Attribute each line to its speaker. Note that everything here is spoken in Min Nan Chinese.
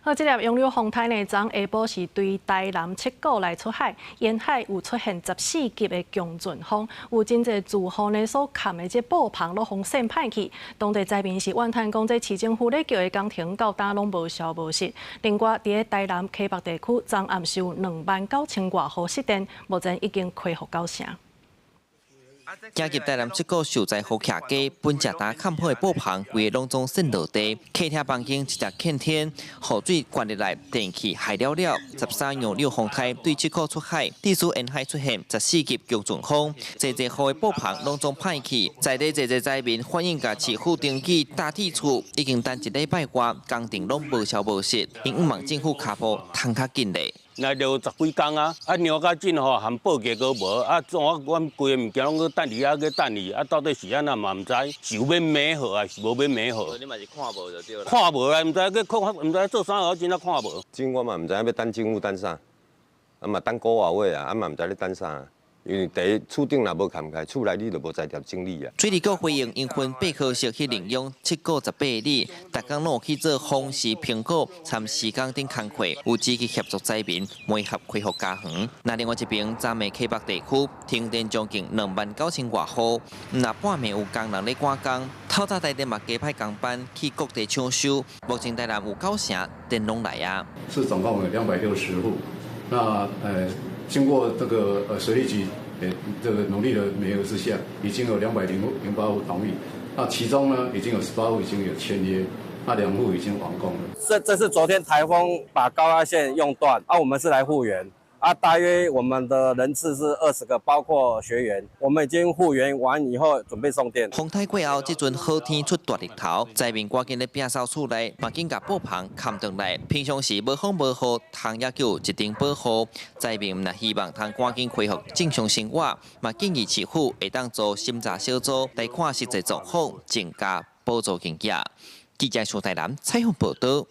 Speaker 1: 好，這粒楊柳風颱呢，昨下晡是對台南七股來出海，沿海有出現14級的強陣風，有真濟住戶呢所崁的這布棚攏予扇歹去。當地災民是怨嘆講，這市政府咧叫的工程到今攏無消無息。另外，佇咧台南溪北地區，昨暗是有2萬9千外戶失電，目前已經恢復九成。
Speaker 2: 行入台南七股受災戶徛家，本食呾崁好的布棚，規个攏總散落地，客廳房間一隻見天，雨水灌入來，電器害了了。13楊柳風颱對七股出海，地區沿海出現14級強陣風，濟濟戶的布棚攏總歹去，在地濟濟災民反映共市府登記大鐵厝，已經等一禮拜外，工程攏無消無息，𪜶向望政府跤步通較緊咧。
Speaker 3: 來著十幾工啊，啊量較緊吼，含報價閣無，啊怎我阮規个物件攏閣等佇遐閣等伊，啊到底是按怎嘛毋知，是有欲美好還是無欲美好？
Speaker 2: 你嘛是看無就對啦。
Speaker 3: 看無啊，毋知閣看，毋知做啥我真正看無。
Speaker 4: 真我嘛毋知影欲等政府等啥，啊嘛等個月啊，啊嘛毋知咧等啥。因為第一厝頂若無崁起來，厝內你就無才調整理啊。
Speaker 2: 水利局回應，𪜶分八科室去領養七股18里，逐工攏有去做風勢評估，參時間頂工課，有積極協助災民媒合恢復家園。那另外一邊，昨暝溪北地區停電將近2萬9千外戶，毋但半暝有工人咧趕工，透早台電嘛加派工班去各地搶修。目前台南有九成電攏來啊。
Speaker 5: 是總共有260戶，那經過這個水利局這個努力的媒合之下，已經有208戶同意。那其中呢，已經有18戶已經有簽約，那2戶已經完工了。
Speaker 6: 這是昨天颱風把高壓線用斷，啊，我們是來復原，啊，大約我們的人次是20個，包括學員，我們已經復原完以後，準備送電。
Speaker 2: 風颱過後，這陣好天出大日頭，災民趕緊咧摒掃厝內，嘛緊共布棚崁轉來。平常時無風無雨，通猶閣有一定保護。災民若希望通趕緊恢復正常生活，嘛建議市府會當組審查小組來看實際狀況，增加補助金額。記者蘇台南採訪報道。